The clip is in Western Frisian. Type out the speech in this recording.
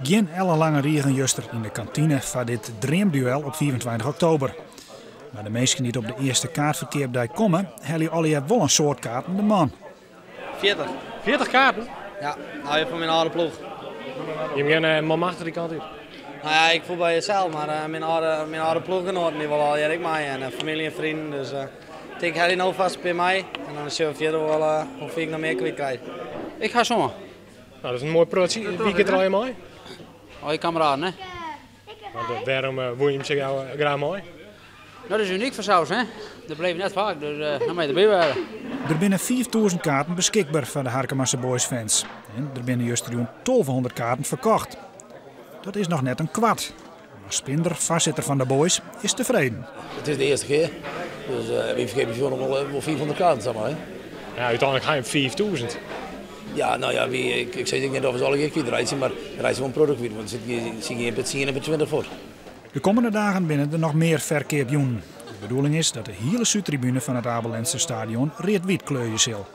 Gjin ellenlange rigen juster yn de kantine foar dit dreamduel op 25 oktober. Mar de minsken dy't op de earste kaartferkeapdei komme, helje allegear wol in soad kaarten de man. 40. 40 kaarten? Ja, nou fan myn âlde ploech. Je begjinne manmachtich dy kant út. Nou ja, ik fuotbalje sels, mar myn âlde ploechgenoaten dy wolle allegear ek mei. En famylje en freonen, dus ik tink, helje no fêst by my. En dan sjogge we fierder wol hoefolle ik noch mear kwyt krij. Ik ha sân. Nou, dat is in moai protsje. Wie giet der allegear mei? Al je kameraden, hè? Want wêrom wolle je him sa graach mei? Dat is unyk fansels, hè? Dat bliuwt net faak, dus dan moatte je derby wêze. Der binne 5000 kaarten beskikber foar de Harkemase Boys fans. En der binne justerjûn 1200 kaarten ferkocht. Dat is noch net in kwart. Mar Spinder, foarsitter fan de Boys, is tefreden. It is de earste kear, dus wy ferkeapje noch wol 500 kaarten, sis mar. Hè? Ja, úteinlik ha je 5000. Ja, no ja, ik sis ek net oft we se allegear kwytreitsje, mar reitsje wol in protte kwyt, want se gean per 10 en per 20 fuort. De kommende dagen binne der noch mear ferkeapjûnen. De bedoeling is dat de hiele súdtribune fan it Abe Lenstra Stadion read-wyt kleurje sil.